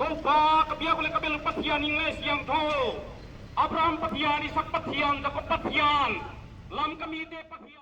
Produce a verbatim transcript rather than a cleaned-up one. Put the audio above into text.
Toupa, kabiak u le kabel u Pathian hing le siangthou, Abraham Pathian, Isaac Pathian, Jacob Pathian, Lamka mite Pathian.